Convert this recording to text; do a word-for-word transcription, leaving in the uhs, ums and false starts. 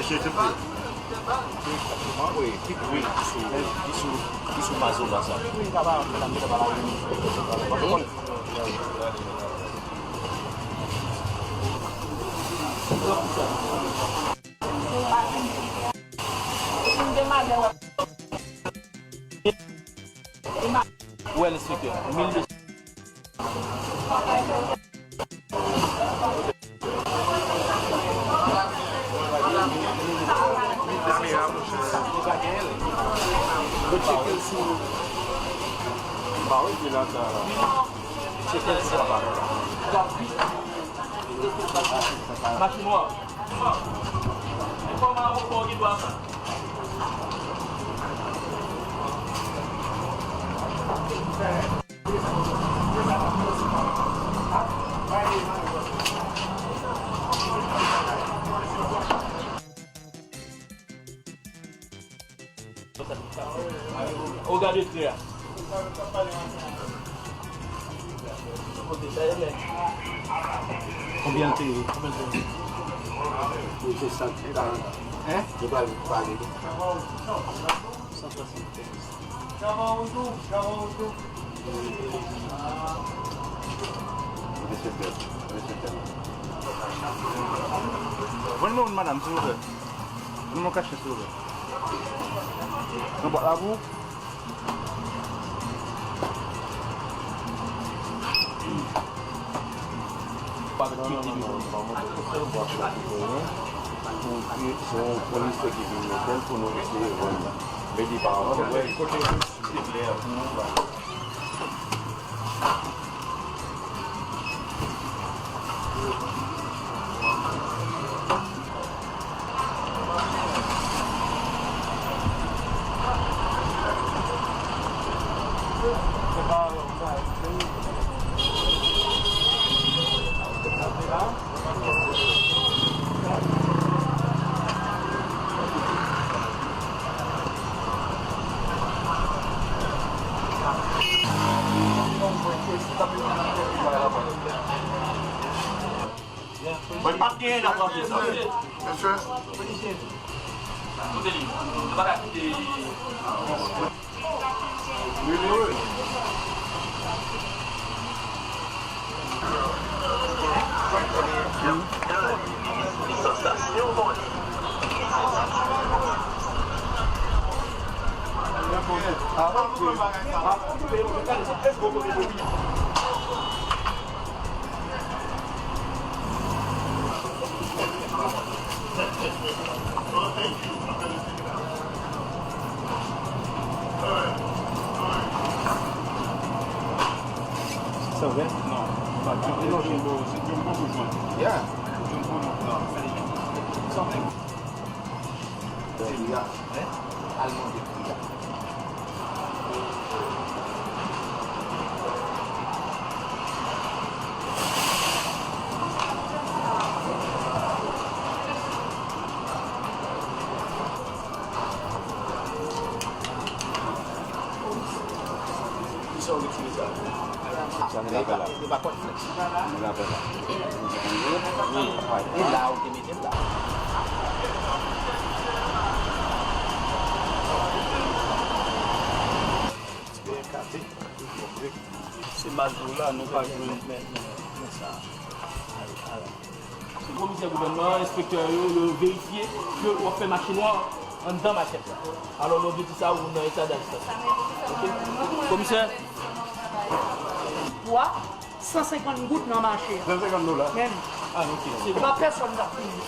Wi, ki, wi, ki sou, ki sou, ki sou mazola sa. Wè, enspektè, mil de san. Yo tcheke l sou. Ba wi, Jonathan. Tcheke l sou. Machin nwa. E kòman ou fè w gen dwa sa? Ou gade trè a. Konbyen l te ye? Konbyen l te ye? Wi, se sa ki ta. Hein? Yo pral pale. San swasanntkenz. Vann mwen youn, madanm, silvouplè. Vann mwen yon kachè, silvouplè. Yon bwat la pou ou? Pou ki se yon founisè ki vin mete l pou nou eseye vann li. Vle di pa Mwen p ap genyen nan pran tout sa. Mesye. Kote li? Nou pa ka kite. Wi, wi, wi. San ven? Non. Non, Jumbo, se Jumbo pou jwenn. Yeah. Jumbo, non. San ven. Pri a. Al mande pri a. Kisa w retire sa? Sa nou t ap fè la. Nou t ap fè la. Wi. E la ou te mete l la. Se mazola, nou pa jwenn nan, nan, nan sa. Se komisè gouvènman an, enspektè yo, yo verifye ke w ap fè mache nwa anndan makèt la. Alò, lè w vin di sa, ou nan eta dajitasyon. Oke? Komisè? Pwa san senkant goud nan mache a. San senkant dola. Men. Ah, oke. Se pa pèsonn k ap fini.